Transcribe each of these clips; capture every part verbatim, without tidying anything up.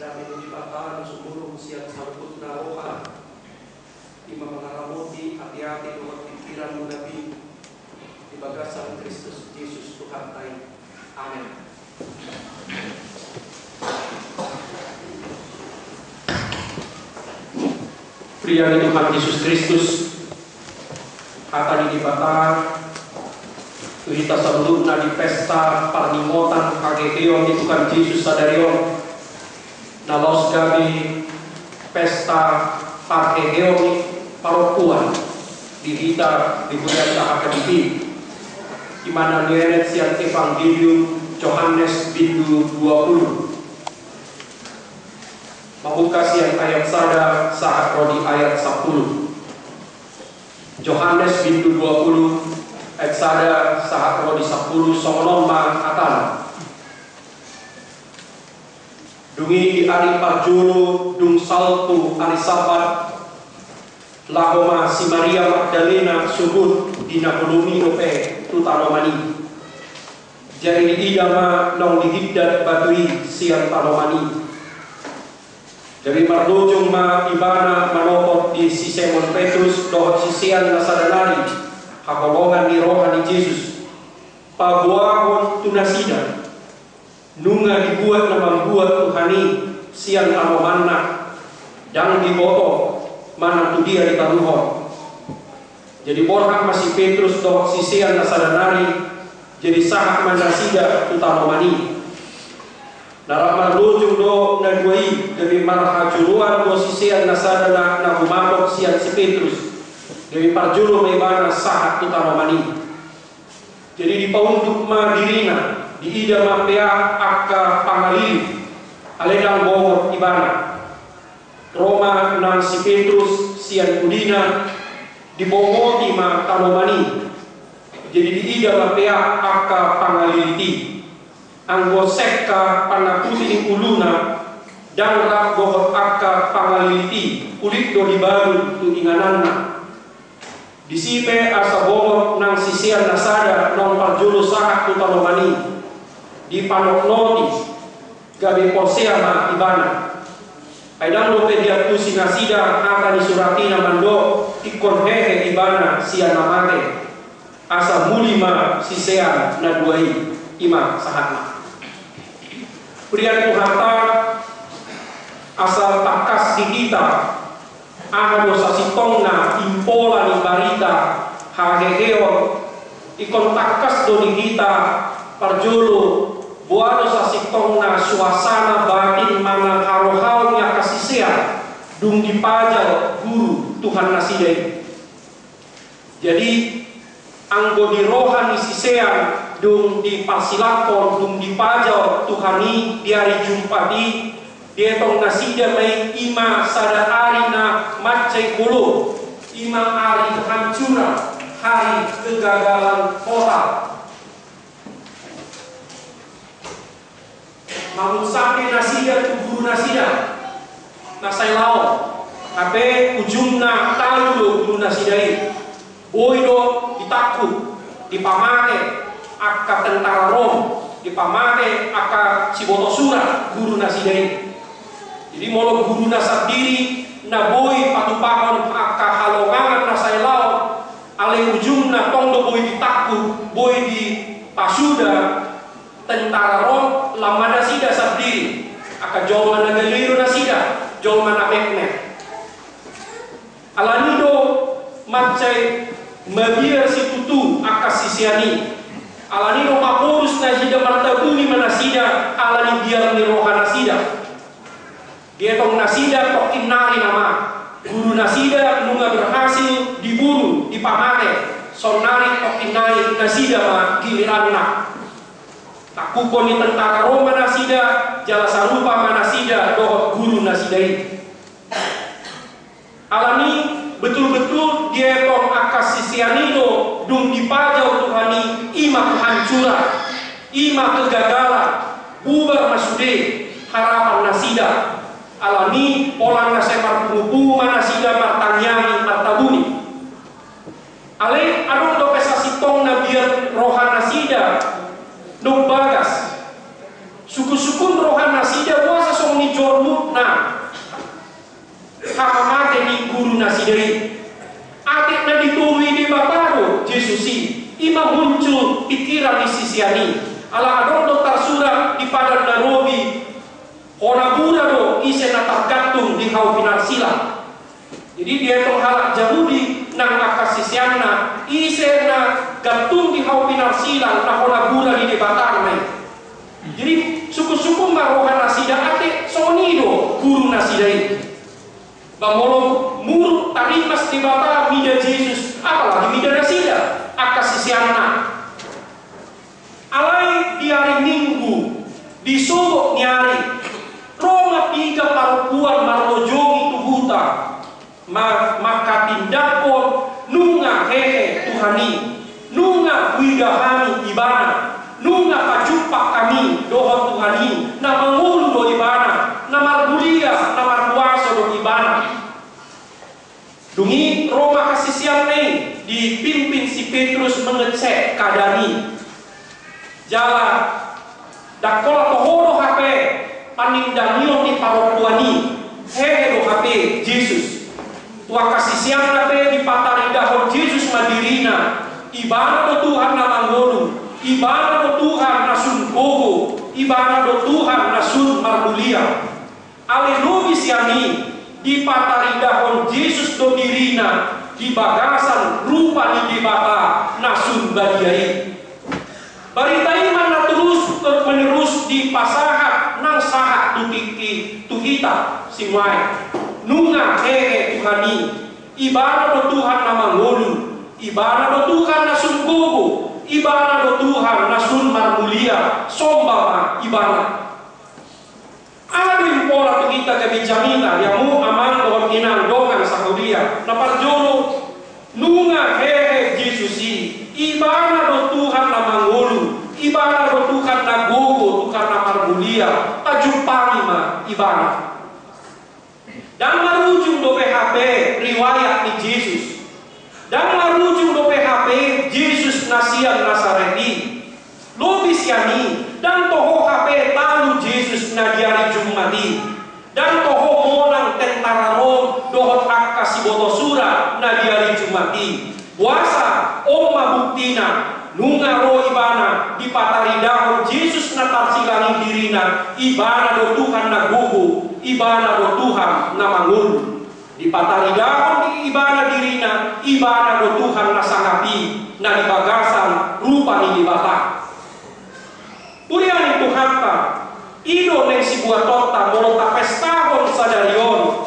Dame ni Debata na sumurung sian saluhutna roha, i ma mangaramoti ateate dohot pingkiranmuna pe di bagasan Kristus Jesus Tuhanta i. Amen. Pria ni Tuhan Jesus Kristus, hata ni Debata tu hita saluhutna di pesta parningotan haheheon ni Tuhan Jesus sadari on, na laos gabe pesta parheheon ni parompuan di hita di hurianta H K B P. I ma na nienet sian Evangelium Johannes bindu dua puluh. Mamungka sian ayat sada sahat ro di ayat sampulu. Johannes bindu dua puluh ayat sada sahat ro di sampulu, songon on ma hatana. Dung i di ari parjolo dung salpu ari Sabat, laho ma si Maria Magdalena sogot di na bolon i dope tu tanoman i. Jadi diida ma naung dihindat batu i sian tanoman i. Gabe marlojong ma ibana manopot di si Simon Petrus dohot sisean na sada nari haholongan ni roha ni Jesus, paboahon tu nasida. Nunga dibuat na mambuat Tuhan i sian tanomanna, ndang diboto manang tu dia ditaruhon. Jadi borhat ma si Petrus dohot sisean na sada nari, jadi sahat ma nasida tu tanoman i. Na rap marlojong do na dua i, gabe marhajoloan do sisean na sada na, na humatok sian si Petrus, gabe parjolo ma ibana sahat tu tanoman i. Jadi dipaunduk ma dirina, diida ma peak angka pangalilit, alai ndang bongot ibana. Ro ma nang si Petrus sian pudina, dibongoti ma tanoman i. Jadi diida ma peak angka pangalilit i. Anggo sengka panakuti ni uluna, ndang rap dohot angka pangalilit i, ulik do dibalu tu ingananna. Disi pe asa bongot nang sisean na sada naung parjolo sahat tu tanoman i, dipanotnoti, gabe porsea ma ibana. Ai ndang dope diantusi nasida hata ni surat i na mandok ingkon hehe ibana sian na mate. Asa muli ma sisean na dua i, i ma sahatna. Pria ni Tuhanta, asa tangkas di hita aha do sasintongna impola ni barita haheheon. Ingkon tangkas do di hita, parjolo, boha do sasintongna suasana batin manang harohaon ni angka sisean dung dipajal guru Tuhan nasida i. Jadi, anggo di roha ni sisean, dung diparsilanghon, dung dipajal Tuhan i di ari Jumpat i, dietong nasida ma i, i ma sada ari na mansai holom, i ma ari hancura, hari kegagalan total. Mangunsangke nasida tu guru nasida na sai laon, hape ujungna talu do guru nasida i. Boi do ditangkup, dipamate angka tentara Rom, dipamate angka siboto surat guru nasida i. Jadi molo guru na sandiri na boi patupahon angka halongangan na sai laon, alai ujungna tong do boi ditangkup, boi dipasuda tentara Rom, lam ma nasida sandiri, angka jolma na galileo nasida, jolma na mekmel. Alani do mansai mabiar situtu angka sisean i. Alani do maporus nasida, martabuni ma nasida, alani biar ni roha nasida. Dietong nasida tongkin nari nama, guru nasida nunga berhasil diburu, dipamate, saonnari tongkin nai nasida ma giliranna. Tangkuphon ni tentara Rom ma nasida, jala sarupa ma nasida dohot guru nasida i. Alani betul-betul dietong angka sisean i do, dung dipajal Tuhan i, i ma kehancuran, i ma kegagalan, bubar ma sude harapan nasida. Alani pola na sai marpungupungu ma nasida, martangiangi, martabuni. Alai adong dope sasintongna biar roha nasida naung bagas. Sungkun-sungkun roha nasida, boasa songon i jor haha mate ni guru nasida i. Atik na ditoloi Debata do Jesus i, i ma muncul pikiran ni sisean i. Ala adong do tarsurat di Padan na Robi, hona gura do ise na targantung di hau pinarsilang. Jadi dietong halak Jahudi nang angka siseanna, ise na gantung di hau pinarsilang na hona gura ni Debata ma i. Jadi sungkun-sungkun ma roha nasida ate songon i do guru nasida i. Ba molo muruk tarimas Debata mida Jesus, apalagi mida nasida angka siseanna. Alai di ari Minggu, di sogot ni ari, ro ma piga parompuan marlojongi tu huta, ma-, manghatindanghon, nunga hehe Tuhan i, nunga huida hami Ibana, nunga pajumpak hami dohot Tuhan i, na mangolu do Ibana, na marmulia, na markuaso do Ibana. Dung i ro ma angka siseanna i, dipimpin si Petrus mangecek keadaan i. Jala ndang pola toho do hape panindangion ni parompuan i, hehe do hape Jesus. Tu angka siseanna pe dipataridahon Jesus ma dirina, Ibana do Tuhan na mangolu, Ibana do Tuhan na sun gogo, Ibana do Tuhan na sun marmulia. Alai lobi sian i, dipataridahon Jesus do dirina di bagasan rupa ni Debata na sun badia i. Barita i ma na terus menerus dipasahat nang sahat tu tingki tu hita sinuae. Nunga hehe Tuhan i, Ibana do Tuhan na mangolu, Ibana do Tuhan na sun gogo, Ibana do Tuhan na sun marmulia, somba ma Ibana. Aha do impola tu hita gabe jamita, di hamu amang dohot inang dongan sahuria? Na parjolo, nunga hehe Jesus i, Ibana do Tuhan na mangolu, Ibana do Tuhan na gogo, Tuhan na marmulia, tajumpangi ma Ibana. Ndang marujung dope hape riwayat ni Jesus. Ndang marujung dope hape Jesus na sian Nasaret i. Lobi sian i, ndang toho hape talu Jesus na di ari Jumat i. Ndang toho monang tentara Rom dohot angka siboto sura na di ari Jumat i. Boasa, on ma buktina, nunga ro Ibana, dipataridahon Jesus na tarsilang i dirina, Ibana do Tuhan na gogo, Ibana do Tuhan na mangolu. Dipataridahon di Ibana dirina, Ibana do Tuhan na sangap i, na di bagasan rupa ni Debata. Huria ni Tuhanta, i do naeng sibuatonta molo tapestahon sadari on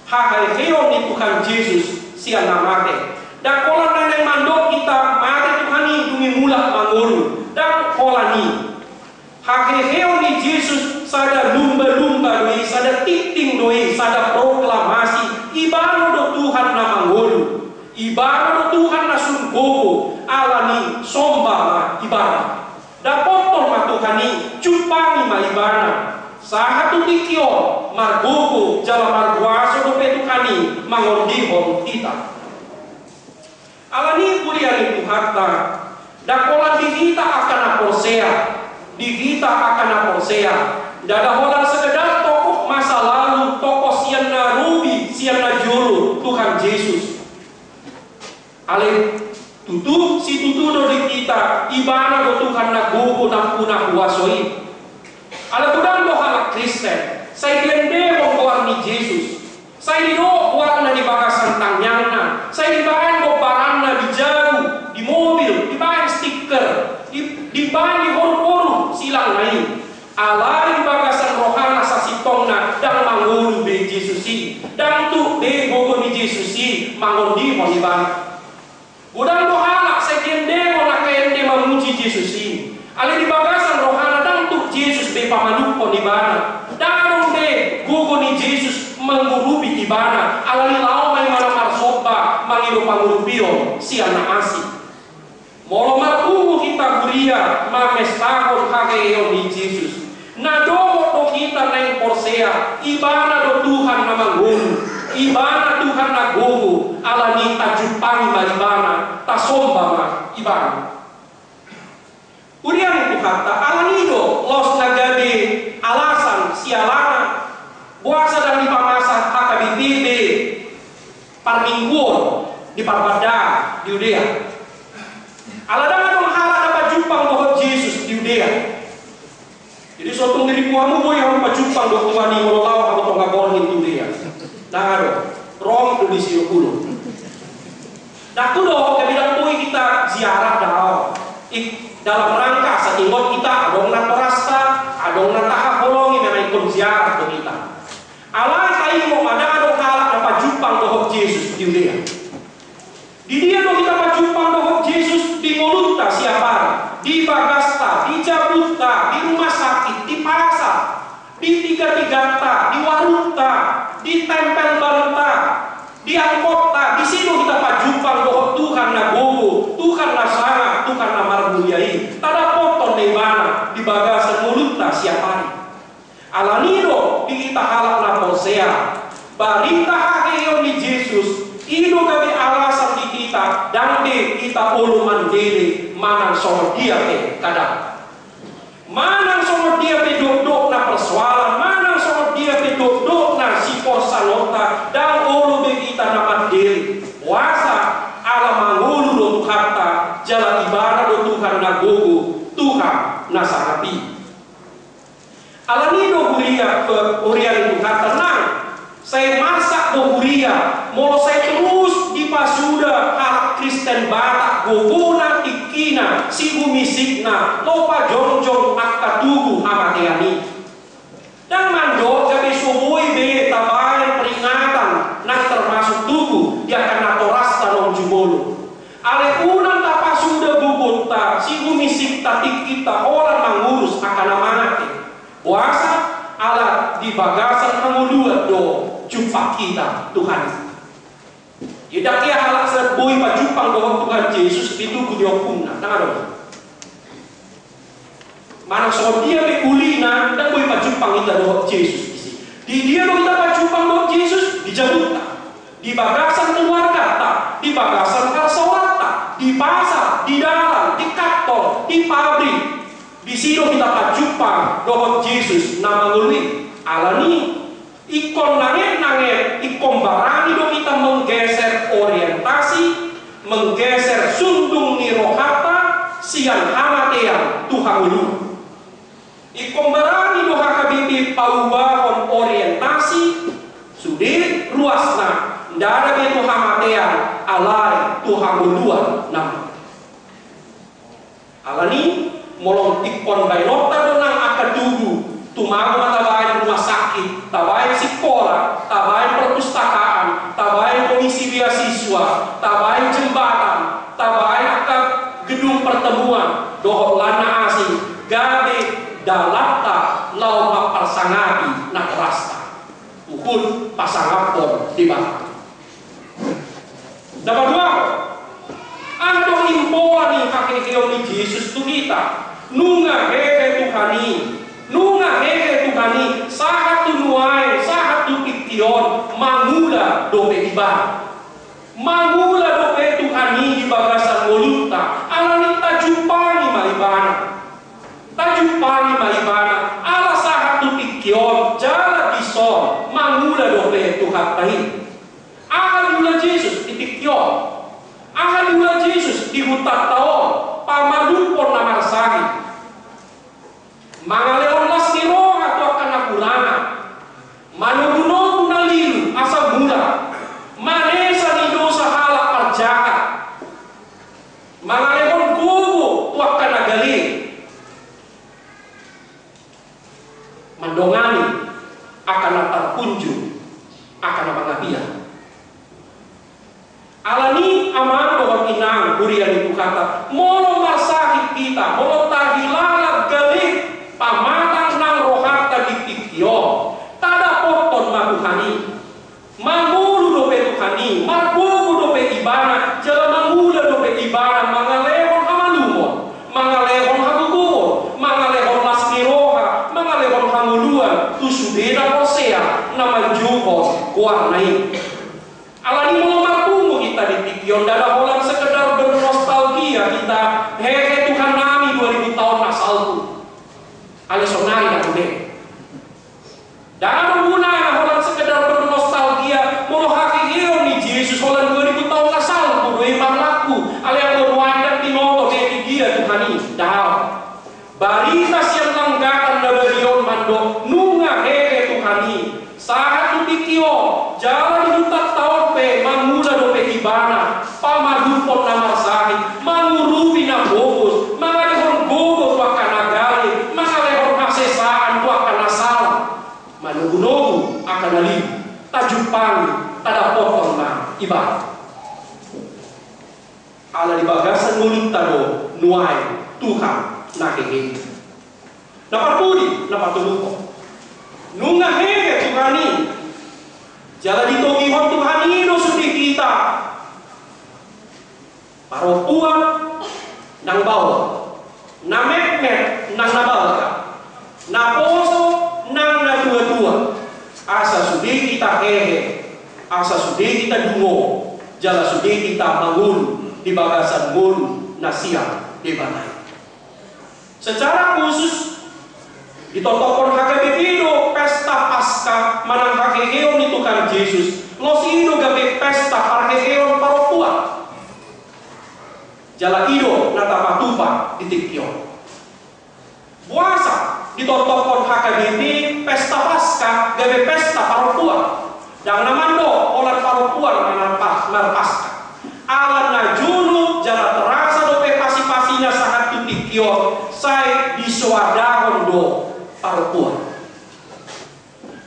haheheon ni Tuhan Jesus sian na mate. Ndang holan na naeng mandok hita mate Tuhan i dung i mulak mangolu. Ndang holan i. Haheheon ni Jesus sada lumba-lumba do i, sada tingting do i, sada proklamasi. Ibana do Tuhan na mangolu. Ibana do Tuhan na sun gogo, alani somba ma Ibana. Dapothon ma Tuhan i, jumpangi ma Ibana. Sahat tu tingki on, margogo jala markuaso dope Tuhan i mangondihon hita. Alani i, huria ni Tuhanta, ndang holan di hita angka na porsea, di hita angka na porsea, ndada holan sekedar tokoh masa lalu, tokoh sian na robi, sian na jolo, Tuhan Jesus. Alai tutu, situtu do di hita, Ibana do Tuhan na gogo, nampuna, huaso i. Alai godang do halak Kristen sai diendehon goar ni Jesus, sai didok goarna di bagasan tangiangna, sai dibaen gombaranna di jabu, di mobil, dibaen stiker, di, dibaen di horu-horu silangna i. Alai di bagasan rohana sasintongna ndang mangolu be Jesus i, ndang tuk be gogo ni Jesus i mangondihon ibana. Godang do halak sai diendehon angka ende mamuji Jesus i, alai di bagasan rohana ndang tuk Jesus be pamanungkon ibana. Ndang adong be gogo ni Jesus mangurupi ibana, alani laho ma ibana marsomba mangido pangurupion sian na asing. Molo marpungu hita, huria, mamestahon haheheon ni Jesus, na dohot do hita naeng porsea, Ibana do Tuhan na mangolu, Ibana Tuhan na gogo, alani tajumpangi ma Ibana, tasomba ma Ibana. Huria ni Tuhanta, alani i do laos na gabe alasan sialana Boasa ndang dipamasa H K B P pe parmingguon di parpandaan di Yudea? Ala ndang adong halak na pajumpang dohot Jesus di Yudea. Jadi so tung di ripu hamu boi hamu pajumpang dohot Tuhan i molo laho hamu tonga borngin tu Yudea. Ndang adong. Rom do disi do pulo. Ndang tu do, gabe ndang boi hita ziarah dao. I dalam rangka asa ingot hita adong natorasta, adong na tahaholongi, memang ingkon ziarah do hita. Alai taingot ma, ndang adong halak na pajumpang dohot Jesus di Yudea. Di dia do hita pajumpang dohot Jesus? Di ngolunta siapari, di bagasta, di jabunta, di rumah sakit, di pasar, di tiga-tiganta, di warungta, di tempel barta, di angkotta, disi do hita pajumpang dohot Tuhan na gogo, Tuhan na sangap, Tuhan na marmulia i. Tadapothon na ibana di bagasan ngolunta siapari. Alani do di hita halak na porsea, barita haheheon ni Jesus i do gabe alasan di hita ndang be hita olo mandele manang songon dia pe keadaan. Manang songon dia pe dokdokna persoalan, manang songon dia pe dokdokna siporsanonta, ndang olo be hita na mandele. Boasa? Ala mangolu do Tuhanta, jala Ibana do Tuhan na gogo, Tuhan na sangap i. Alani do huria, huria ni Tuhanta nang, sai marsak do huria molo sai terus dipasuda halak Kristen Batak gogona, tingkina, sihumisikna, laho pajongjong angka tugu hamatean i. Ndang mandok gabe so boi be tabaen peringatan nang termasuk tugu di angka natorasta naung jumolo. Alai unang tapasuda gogonta, sihumisikta, tingkinta holan mangurus angka na mate. Boasa? Ala di bagasan hangoluan do jumpang hita Tuhan i. Jadi ndang ia halak sai boi pajumpang dohot Tuhan Jesus di tugu ni ompunna, ndang adong. Manang songon dia pe ulina, ndang boi pajumpang hita dohot Jesus disi. Di dia do hita pajumpang dohot Jesus? Di jabunta, di bagasan keluarganta, di bagasan parsaoranta, di pasar, di dalan, di kantor, di pabrik. Disi do hita pajumpang dohot Jesus na mangolu i. Alani ingkon nanget-nanget, ingkon barani do hita menggeser orientasi, menggeser sundung ni rohanta sian hamatean tu hangoluan. Ingkon barani do H K B P paubahon orientasi, sude ruasna, ndada be tu hamatean, alai tu hangoluan nama. Alani, molo ingkon baenonta do nang angka tugu, tumago ma tabaen rumah sakit, tabaen sikola, tabaen perpustakaan, tabaen komisi beasiswa, tabaen jembatan, tabaen angka gedung pertemuan, dohot lan na asing, gabe dalanta laho mamparsangapi natorasta. Huhut pasangaphon Debata. Na paduahon, aha do impoan ni haheheon ni Jesus tu hita? Nunga hehe Tuhan i, nunga hehe Tuhan i, sahat tu nuaeng, sahat tu tingki on, mangula dope Ibana. Mangula dope Tuhan i di bagasan ngolunta, alani tajumpangi ma Ibana. Tajumpangi ma Ibana, ala sahat tu tingki on, jala dison, mangula dope Tuhanta i. Aha diula Jesus di tingki on? Aha diula Jesus di hutanta on? Pamalumhon na marsahit. Mangalehon las ni roha tu angka na hurang. Manogunogu na lilu asa mula. Manesa ni dosa halak parjahat. Mangalehon gogo tu angka na gale. Mandongani angka na tarpunjung, angka na mangapian. Alani amang dohot inang, huria ni Tuhanta, molo marsahit hita, molo tahilala gale pamatang nang rohanta di tingki on, tadapothon ma Tuhan i. Mangolu dope Tuhan i, margogo dope Ibana, jala mangula dope Ibana, mangalehon hamalumon, mangalehon hagogoon, mangalehon las ni roha, mangalehon hangoluan tu sude na porsea na manjouhon goarna i. Alani molo marpungu hita di tingki on, ndada holan sekedar bernostalgia hita, hehe Tuhan nami dua ribu taon na salpu. Alai sonari na ule. Ndang adong guna na Sian langgatan na badia on mandok, nunga hehe Tuhan i. Sahat tu tingki on, jala di huntanta on pe mangula dope ibana pamadupon na marsahit, mangurupi na pogos, mangalehon gogo tu angka na gale, mangalehon hasesaan tu angka na sala, manogunogu angka na lilu. Tajumpangi, tadapothon ma ibana. Ala di bagasan ngolunta do nuaeng Tuhan na hehe. Na parpudi, na patoluhon, nunga hehe Tuhan i. Jala ditogihon Tuhan i do sude hita parompuan nang baoa, na metmet nang na balga, na poso nang na tuatua, asa sude hita hehe, asa sude hita dungo, jala sude hita mangolu di bagasan ngolu na sian Debata i. Secara khusus, ditongtongkon H K B P do pesta Paskah manang haheheon ni Tuhan Jesus, laos i do gabe pesta parheheon parompuan. Jala i do na tapatupa di tingki on. Boasa ditongtongkon H K B P pesta Paskah gabe pesta parompuan? Ndang na mandok holan parompuan ma na pa-, marpaskah. Ala na jolo jala terasa dope pasipasina sahat tu tingki on, sai disoadahon do parompuan.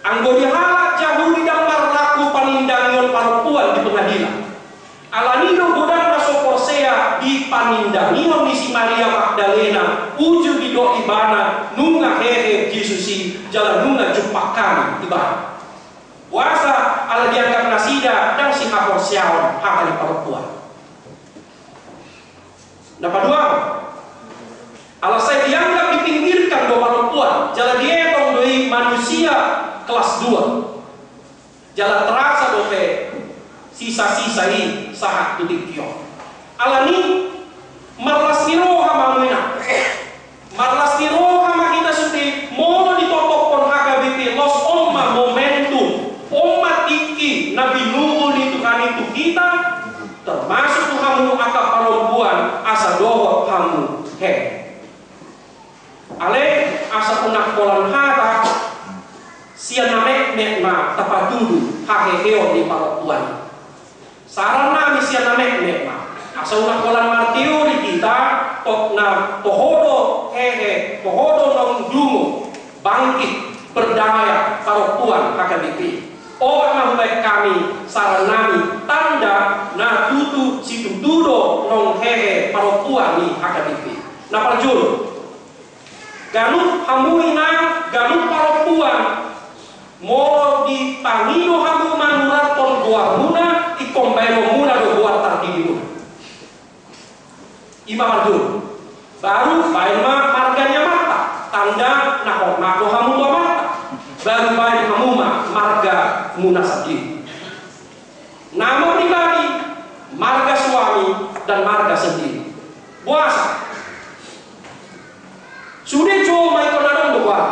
Anggo di halak Jahudi ndang marlaku panindangion parompuan di pengadilan. Alani do godang na so porsea di panindangion ni si Maria Magdalena, uju didok ibana nunga hehe Jesus i jala nunga jumpang hami ibana. Boasa? Ala dianggap nasida ndang sihaporseaon hata ni parompuan. Na paduahon, ala sai dianggap dipinggirkan do parompuan, jala dietong do i manusia kelas dua. Jala terasa dope sisasisa i sahat tu tingki on. Alani, marlas ni roha ma hamu ina. Marlas ni roha ma hita sude, molo ditongtongkon H K B P, laos on ma momentum, on ma tingki na binuhul ni Tuhan i tu hita, termasuk tu hamu angka parompuan, asa dohot hamu hehe. Alai, asa unang holan hata, sian na metmet ma tapatudu haheheon ni parompuan. Saran nami sian na metmet ma, asa unang holan marteori hita, tok na toho do hehe, toho do naung dungo, bangkit, berdaya, parompuan H K B P. Obat ma hubaen hami, saran nami, tanda na tutu situtu do naung hehe parompuan ni H K B P. Na parjolo, ganup hamu ina, ganup parompuan, molo dipangido hamu manurathon goarmuna, ingkon baenonmuna do goar tardidimuna. I ma parjolo. Baru baen ma marga ni amanta, tanda na hormat do hamu tu amanta. Baru baen hamu ma margamuna sandiri. Nama pribadi, marga suami, dan marga sendiri. Boasa? Sude jou ma ingkon adong do goar.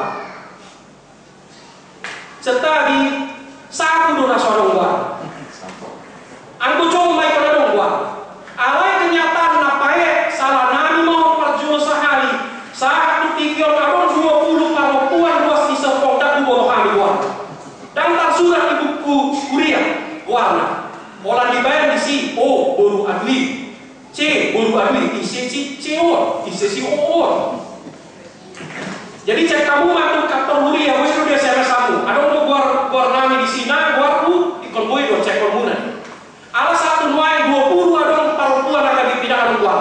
Sentadi, sapu do na so adong goar. Anggo jou ma ingkon adong goar. Alai kenyataan na paet, sala nami ma on parjolo sahali, sahat tu tingki on adong dua pulu parompuan ruas ni serpong, ndang huboto hami goarna. Ndang tarsurat di buku huria goarna. Holan dibaen disi, o, boru Adui. C, boru Adui, ise si C on, ise si O on. Jadi cek hamu ma tu kantor huria, boi do dia S M S hamu. Adong do goar, goar nami disi, na goarhu, ingkon boi do cekhonmuna. Ala sahat tu nuaeng dua pulu adong parompuan angka di pinangan goar.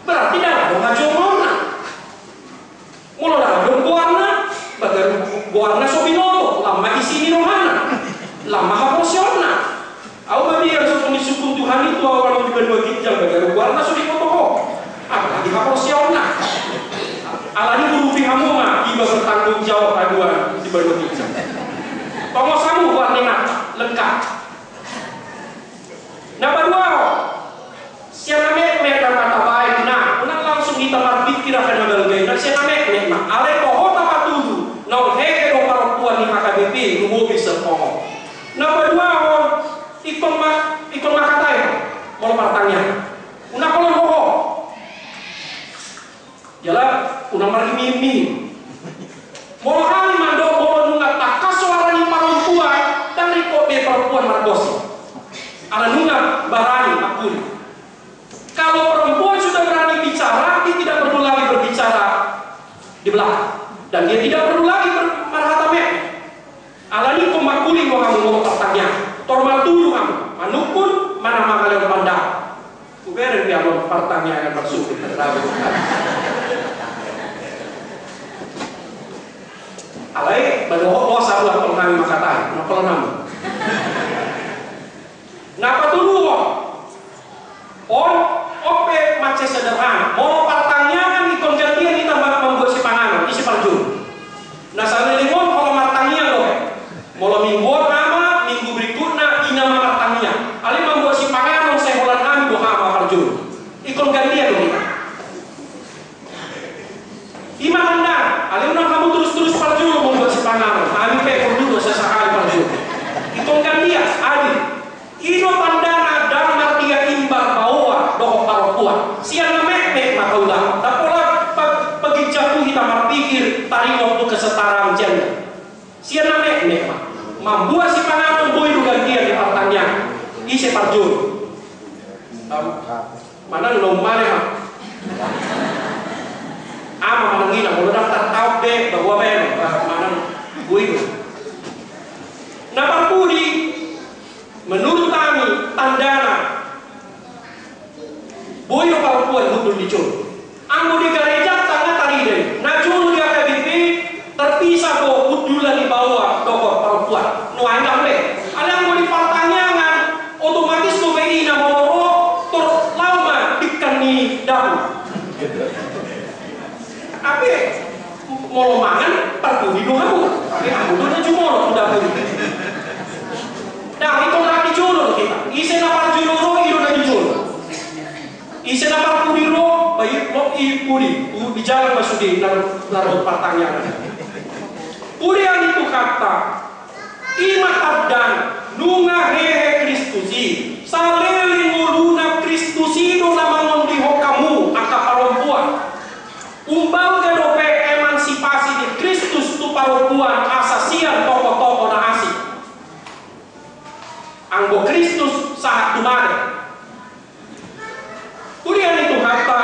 Berarti ndang adong hajomaonna. Molo ndang adong goarna, bagaru goarna so binoto, lam ma isi ni rohana, lam ma haporseaonna. Au mabiar so tung disungkun Tuhan i tu ahu, ahu di banua ginjang, bagaru goarna so diboto ho, apalagi haporseaonna. Alani urupi hamu ma iba bertanggung jawab haduan di banua ginjang. Tongos hamu goar ni inanta, lengkap. Na paduahon, sian na metmet ma tabaen, na unang langsung hita marpingkir angka na balga i, na sian na metmet ma. Alai toho tapatudu naung hehe do parompuan ni H K B P, lumobi serpong on. Na paduahon, ingkon ma, ingkon ma hata i, molo partangiangan. Unang holan hoho. Jala unang margimigim-migim. margosip. Ala nunga barani mangkuli. Kalau perempuan sudah berani bicara, dia tidak perlu lagi berbicara di belakang. Dan dia tidak perlu lagi ber-, marhata mekmek. Alani ingkon mangkuli do hamu molo partangiangan. Tor martudu hamu, manungkun, manang mangalehon pandangan. Hubereng pe hamu partangiangan marsungkun. Alai, badohot do sabuat tong hami mangkatai, na pola namu. Na patoluhon. On, on pe mansai sederhana. Molo partangiangan ingkon gantian hita ma-, mambuat sipanganon, ise parjolo. Na saleleng on holan martangiang do. Molo minggu on ama, minggu berikutna ina ma martangiang. Alai mambuat sipanganon sai holan hami do hamu parjolo. Ingkon gantian do hita. Ima tanda, alai unang hamu terus-terus parjolo mambuat sipanganon. Hami pe porlu do sasahali parjolo. Ingkon gantian, adil. I do tandana ndang mardia imbar baoa dohot parompuan. Sian na mekmek ma taula. Ndang pola pa-, paginjang tu hita marpikir taringot tu kesetaraan gender. Sian na mekmek ma. Mambuat sipanganon boi do gantian di partangiangan. Ise parjolo. Manang na umane ma. Ama manang ina, molo ndang tartaon be, bahua baen, manang boi do. Na parpudi, menurut hami, tandana. Boi do parompuan hundul di jolo. Anggo di gareja ndang tarida i. Na jolo di H K B P terpisah do hundulan ni baoa dohot parompuan. Nuaeng ndang be. Alai anggo di partangiangan otomatis do be ina molo ro tor laho ma dingkan ni dapur. Hape molo mangan parpudi do hamu. Hape hamu do na jumolo tu dapur. Ndang, ingkon na di jolo do hita. Ise na parjolo ro i do na di jolo. Ise na parpudi ro, baen i pudi, tu di jalan ma sude na, na ro partangiangan. Pudi ni Tuhanta, ima tandana, nunga hehe Kristus i, saleleng ngoluna Kristus i do na mangondihon hamu, angka parompuan. Umbalga dope emansipasi ni Kristus tu parompuan asa sian toko-toko na asing. Anggo Kristus sahat tu mate. Pudi ni Tuhanta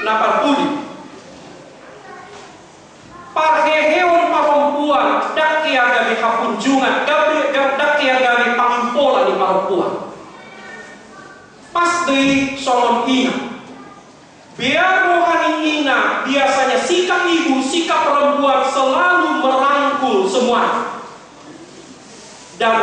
na parpudi. Parheheon parompuan ndang hea gabe hapunjungan, gabe, gabe, ndang hea gabe pangimpolan ni parompuan. Pas do i songon ina. Biar roha ni ina, biasanya sikap ibu, sikap perempuan selalu merangkul semuanya. Dan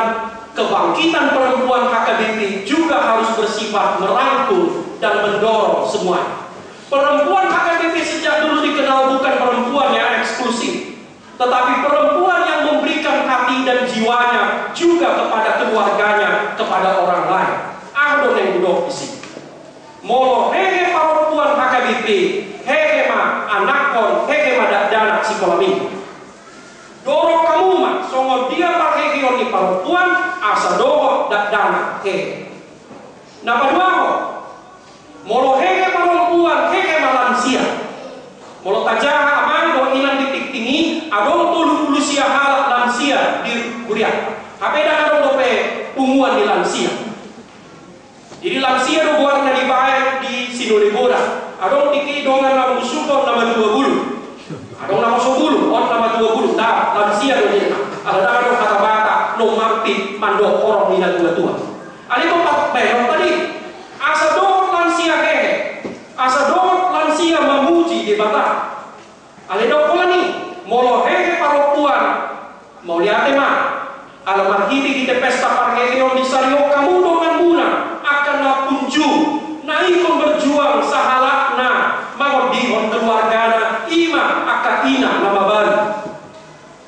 kebangkitan perempuan H K B P juga harus bersifat merangkul dan mendorong semuanya. Perempuan H K B P sejak dulu dikenal bukan perempuan yang eksklusif, tetapi perempuan yang memberikan hati dan jiwanya juga kepada keluarganya, kepada orang lain. Aha do naeng hudok disi? Molo hehe parompuan H K B P, hehe ma anakhon, hehe ma dakdanak sikola minggu. Dorong hamu ma songon dia parheheon ni parompuan asa dohot dakdanak hehe. Na paduahon, molo hehe parompuan, hehe ma lansia. Molo tajaha amang dohot inang di tingting i, adong tolu pulu sia halak lansia di huria. Hape ndang adong dope punguan ni lansia. Jadi lansia do goarna dibaen di sinode boda. Adong tingki dongan na musuhon na matua bulung. Adong na poso bulung, on na matua bulung. Ndang, lansia do ninna. Ala ndang adong hata Batak, na mampit mandok horong ni na tua-tua. Alai do pat baenon tadi. Asa dohot lansia hehe. Asa dohot lansia mamuji Debata. Alai do pola ni, molo hehe parompuan, mauliate ma. Ala marhite-hite pesta parheheon disarihon hamu donganmuna, angka na punjung, na ingkon berjuang sahalakna, mangondihon keluargana, ima angka ina na mabalu.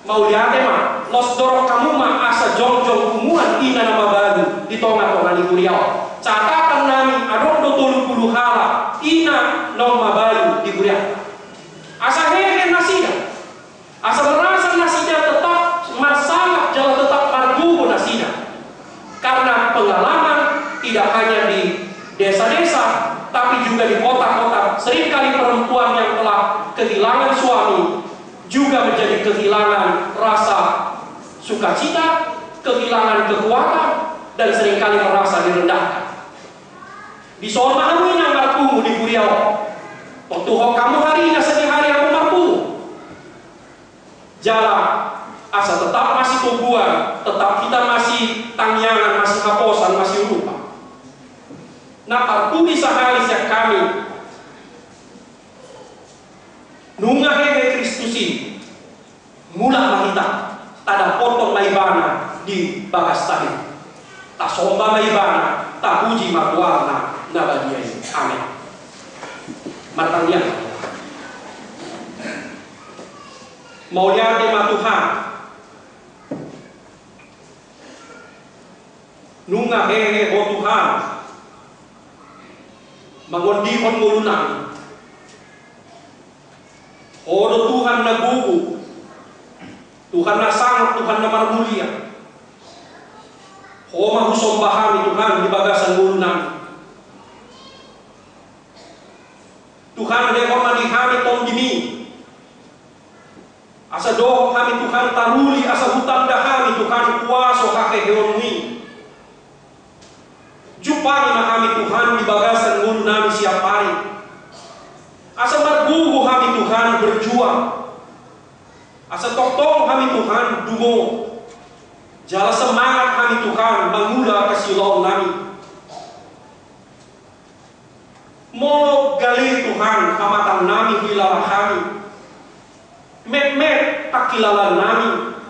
Mauliate ma, los dorong hamu ma asa jongjong punguan ina na mabalu di tonga-tonga ni huria on. Catatan nami adong do tolu pulu halak ina naung mabalu di huria. Asa hehe nasida. Asa merasa nasida tetap marsangap jala tetap margogo nasida. Karena pengalaman tidak hanya di desa-desa, tapi juga di kota-kota. Seringkali perempuan yang telah kehilangan suami juga menjadi kehilangan rasa sukacita, kehilangan kekuatan dan seringkali merasa direndahkan. Dison ma hamu inang marpungu di huria on. Tontu ho hamu hari na setiap hari hamu marpungu. Jala asa tetap masitoguan, tetap hita masitangiangan, masihaposan, masiurupan. Na parpudi sahali sian hami. Nunga hehe Kristus i, mulak ma hita, tadapothon ma Ibana di bagasta i. Tasomba ma Ibana, tapuji ma goarna na badia i. Amen. Martangiang. Mauliate ma Tuhan. Nunga hehe Ho Tuhan mangondihon ngolunami. Ho do Tuhan na gogo, Tuhan na sangap, Tuhan na marmulia. Ho ma husomba hami Tuhan di bagasan ngolunami. Tuhan, lehon ma di hami TondiMi. Asa dohot hami Tuhan taruli, asa hutanda hami Tuhan kuaso haheheonMi. Jumpangi ma hami Tuhan di bagasan ngolunami siap ari. Asa margogo hami Tuhan berjuang. Asa tongtong hami Tuhan dungo. Jala semangat hami Tuhan mangula hasiulaonnami. Molo gale Tuhan hamatannami huilala hami, metmet pangkilalanami,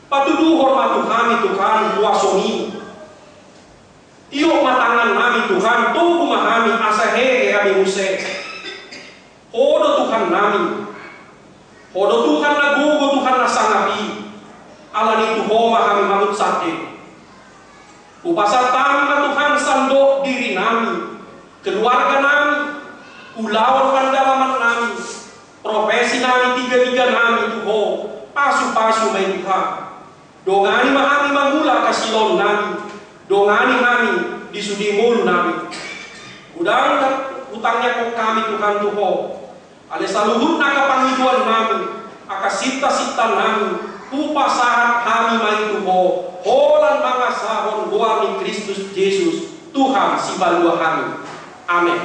patuduhon ma tu hami Tuhan kuasoMi. Tiop ma tangannami Tuhan, togu ma hami asa hehe hami muse. Ho do Tuhannami. Ho do Tuhan na gogo, Tuhan na sangap i. Alani tu Ho ma hami mangunsande. Hupasahat hami ma Tuhan sandok dirinami, keluarganami, ulaon pandalamannami, profesinami, tigatiganami tu Ho. Pasupasu ma i Tuhan. Dongani ma hami mangula hasiulaonnami. Dongani hami di sude ngolunami. Godang na hutangiangkon hami Tuhan tu Ho. Alai saluhutna angka pangidoannami, angka sintasintanami, hupasahat hami ma i tu Ho, holan mangasahon goar ni Kristus Jesus, Tuhan sipaluahami. Amen.